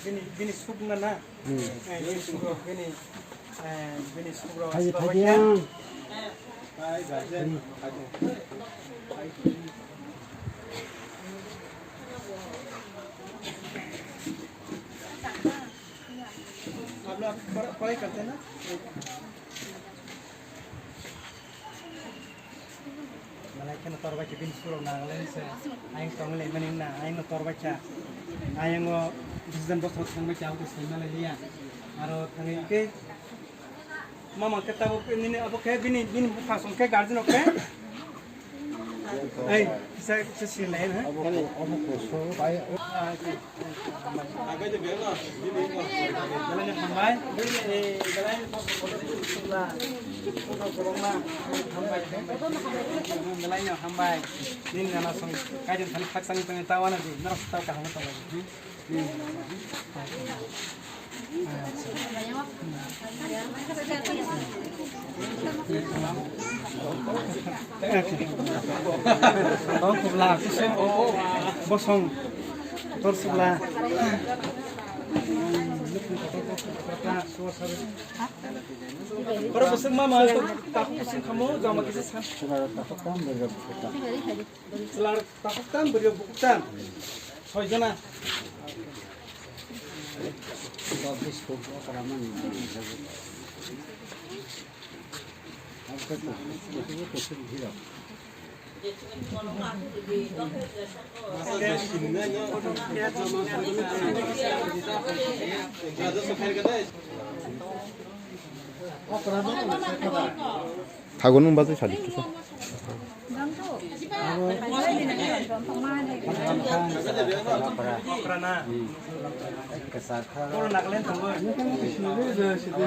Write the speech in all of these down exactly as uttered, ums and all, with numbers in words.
Bini, bini sukna na? Hmm. Eh, bini sukro, bini, eh, bini sukro. Hai, hai, yang. आप लोग पढ़-, पढ़ाई करते हैं ना? Malai kheno tor bai khe bini surok nang le se. Ayang tong le mani na, ayang no tor bai kha. Ayang o decision bosong thang bai kha, o sai malai ya. Aro thang ke mama ke tabo nini abo ke bini, bini bupha song ke guardian o ke. Ei, kisa, kisa sir lai na. Abo, abo ko so bai. Ah, Belai no hambai. Belai no hambai. Nini nana song kaijin thani khakchangni tongwi ta wana di. Norok ta kaham tong. Tong kubla, kusung, bosong, tor sibla. Oro bwswk mama, takhuk bwswk kamo, jama kisa san. Chwla takhuk tam, bwrwi bukhuk tam. Soi jona. Thago nung bagwi sadi kisa.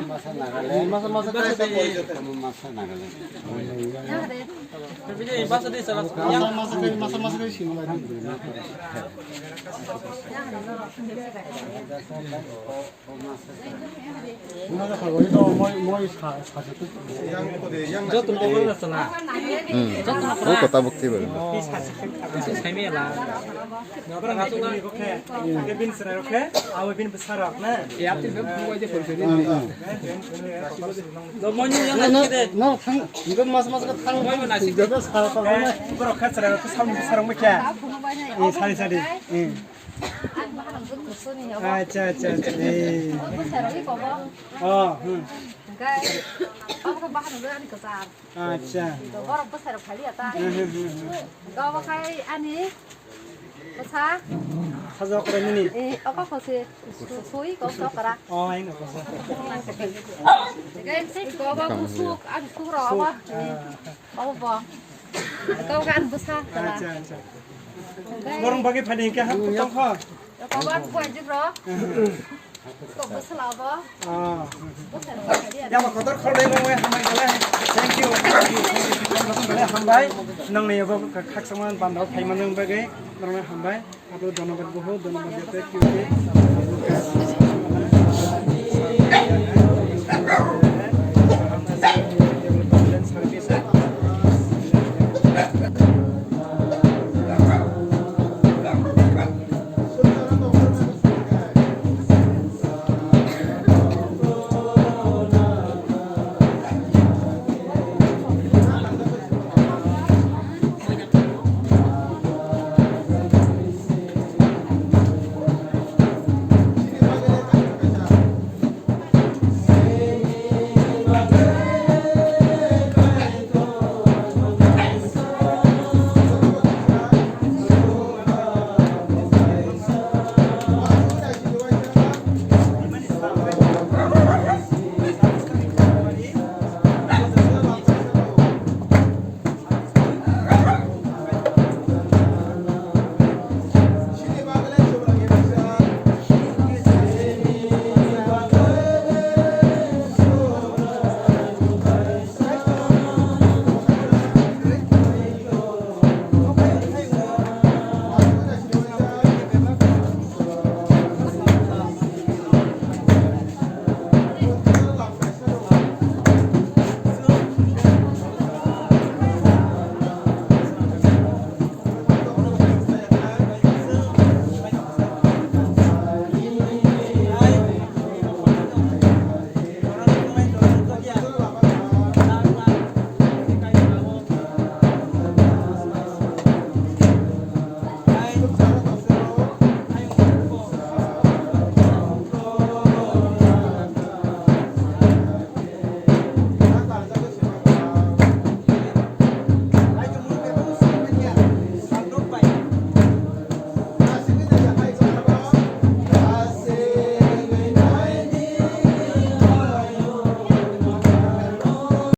Masa Nagaland. Masa Nagaland. Masa, masa, masa, masa, masa, masa, masa, Joto no kok na sana. Hmm. Joto no kok na. Kota bukti bari. Saimi la. Bin sara rok khe, awi bin bwsa rok na. Ya, tu bin buai je kol kari. No, no, no, thang, mas mas ka thang. Joto sara ka na. Borok kha sara rok, sauni bwsa rok ma kya. Eh, sari sari. Eh. Acha, acha, acha. Eh. Oh, hmm. Acha. Hmm, hmm, hmm, hmm. Sajak kore nini? Oh, aino kosa. Suk, ah. Obo bo. Kau kan bwsa. Acha, acha. Borong bagwi phani hingke hap tong kho. Kau ba buai jibro. Kau bwsa labo. Ah. Yama kotor khol dai mo hambai kala. Thank you. Hambai. Nang ni abo khaksaman bandao phaiman nang bagwi. Nang hambai. Abo dhonnobad boho, dhonnobad jete, Q K.